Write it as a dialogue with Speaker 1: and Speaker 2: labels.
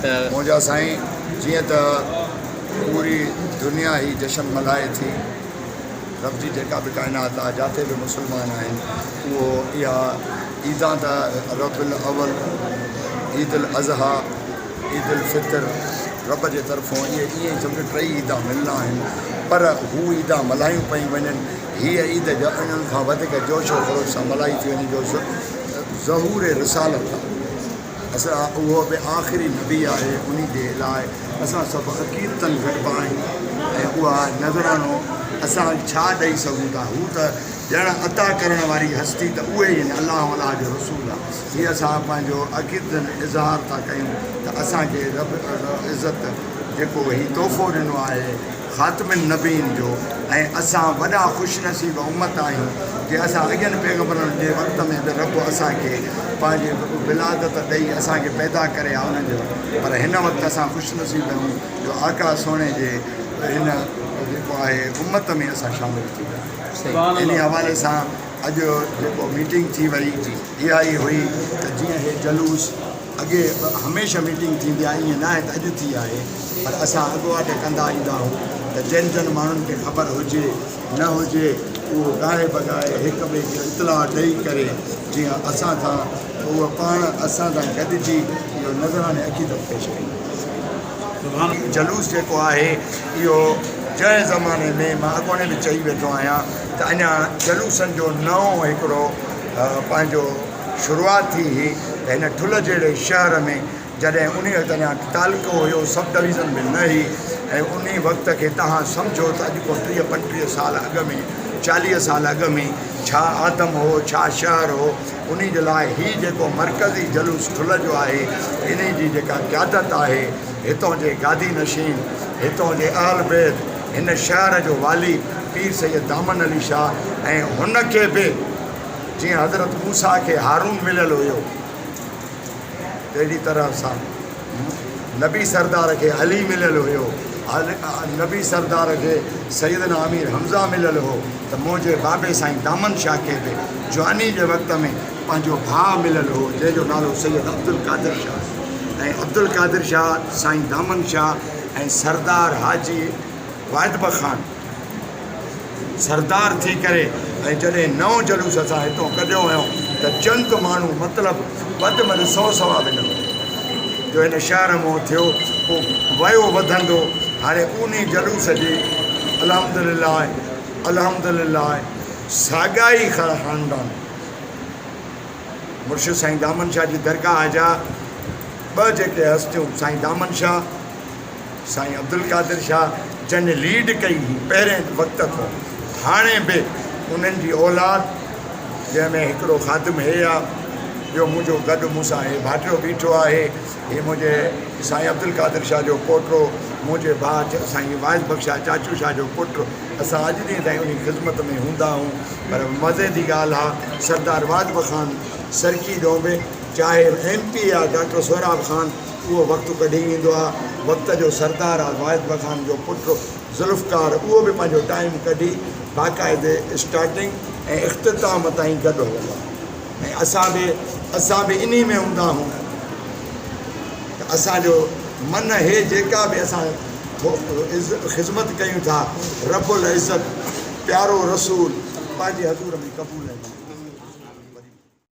Speaker 1: ته.
Speaker 2: منهنجا سائين جيئن ته پوري دنيا هي جشن ملهائي ٿي رب جي جيڪا به ڪائنات آ جاٿي به مسلمان آهن اهو اها عيدان ته ربيع الاول عيد الاضحيٰ عيد الفطر رب جي طرفون اهي ائين ئي سمجهو ٽئي عيدان ملڻا آهن پر هو عيدان ملهايون پيون وڃن هيء عيد انهن کان وڌيڪ جوش و خروش سان ملهائي ٿي وڃي جو ظهور رسالت آهي. اسان اهو به آخري نبي آهي انهي جي لاء اسان سڀ عقيدتن گڏبا آهيون ۽ اها نذرانو اسان ڇا ڏئي سگهون ٿا هو ته ڄڻ عطا ڪرڻ واري هستي ته اهي ئي آهن الله ۽ الله جو رسول آهي هي اسان پنهنجو عقيدتن اظهار ٿا ڪيون ته اسان کي رب عزت جيڪو هي تحفو ڏنو آهي خاتم النبين جو ۽ اسان وڏا خوش نصيب امت آهيون جي اسان اڳين پيغمبرن جي وقت ۾ به رب اسان کي پنهنجي ولادت ڏئي اسان کي پيدا ڪري ها انهن جي وقت پر هن وقت اسان خوش نصيب آهيون جو آقا سهڻي جي هن جيڪو آهي امت ۾ اسان شامل ٿي ويا آهيون انهي حوالي سان اڄ جيڪو ميٽنگ ٿي وئي اها ئي هئي ته جيئن هي جلوس اڳي هميشه ميٽنگ ٿيندي آهي ائين ناهي ته اڄ ٿي آهي پر اسان اڳواٽ ڪندا ايندا آهيون ته جن جن ماڻهن کي خبر هجي نه هجي اهو گاهي بگاهي هڪ ٻئي کي اطلاع ڏئي ڪري جيئن اسان سان اهو پاڻ اسان سان گڏجي اهو نذرانه عقيدت پيش ڪيون. جلوس جيڪو آهي اهو جنهن زماني ۾ مان اڳوڻي به چئي ويٺو آهيان ته اڃا جلوسن جو نئون هڪڙو پنهنجو شروعات ٿي هئي ته هن ٺلهه جهڙي شهر ۾ جڏهن انهي وقت اڃا تعلقو هيو سب ڊويزن به نه هئي ۽ انهي وقت کي توهان سمجهو ته اڄ کان 30 35 سال اڳ ۾ 40 سال اڳ ۾ ڇا آدم هو ڇا شهر هو انهي جي لاء هي جيڪو مرڪزي جلوس ٺلهه جو آهي انهي جي جيڪا قيادت آهي هتون جي گادي نشين هتون جي اهل بيت هن شهر جو والي پير سيد دامن علي شاهه ۽ هن کي به جيئن حضرت موسيٰ کي هارون مليل هيو، تهڙي طرح سان نبي سردار کي علي مليل هيو، نبي سردار کي سيدنا امير حمزه مليل هو ته منهنجي بابي سائين دامن شاهه کي به جواني جي وقت ۾ پنهنجو ڀاء مليل هو، جنهن جو نالو سيد عبدالقادر شاهه ۽ عبدالقادر شاهه، سائين دامن شاهه ۽ سردار حاجي واحد بخش خان. سردار ٿي ڪري ۽ جڏهن نئون جلوس اسان هتون ڪڍيو هيو ته چند ماڻهو مطلب وڌ ۾ وڌ سئو سوا به نه هيا جو هن شهر مون ٿيو پوء ويو وڌندو هاڻي انهي جلوس جي الحمد لله الحمد لله ساڳا ئي خاندان مرشد سائين دامن شاهه جي درگاهه جا ٻه جيڪي هستيون سائين دامن شاهه سائين عبدالقادر شاهه جن ليڊ ڪئي هئي پهرين وقت کان هاڻي به انهن جي اولاد جنهن ۾ هڪڙو خادم هي آ ٻيو منهنجو گڏ مون سان هي ڀاٽيو بيٺو آهي هي منهنجي سائين عبدالقادر شاهه جو پوٽو منهنجي ڀاء سائين واعظ بخش شاهه چاچو شاهه جو پٽ اسان اڄ ڏينهن تائين انهي خدمت ۾ هوندا آهيون پر مزي جي ڳالهه آ سردار واعظ بخان سرڪي ڏونبي چاهي ايم پي آ ڊاڪٽر سهراب خان اهو وقت ڪڍي ايندو آ. وقت جو سردار آ واحد بخان جو پٽ ذوالفقار اهو به پنهنجو ٽائيم ڪڍي باقاعدي اسٽارٽنگ ۽ اختتام تائين گڏ هوندو آ ۽ اسان به اسان به انهي ۾ هوندا آهون ته اسان جو من هي جيڪا به اسان خذمت ڪيون ٿا رب العزت پيارو رسول پنهنجي حضور ۾ قبول ۽ منظور.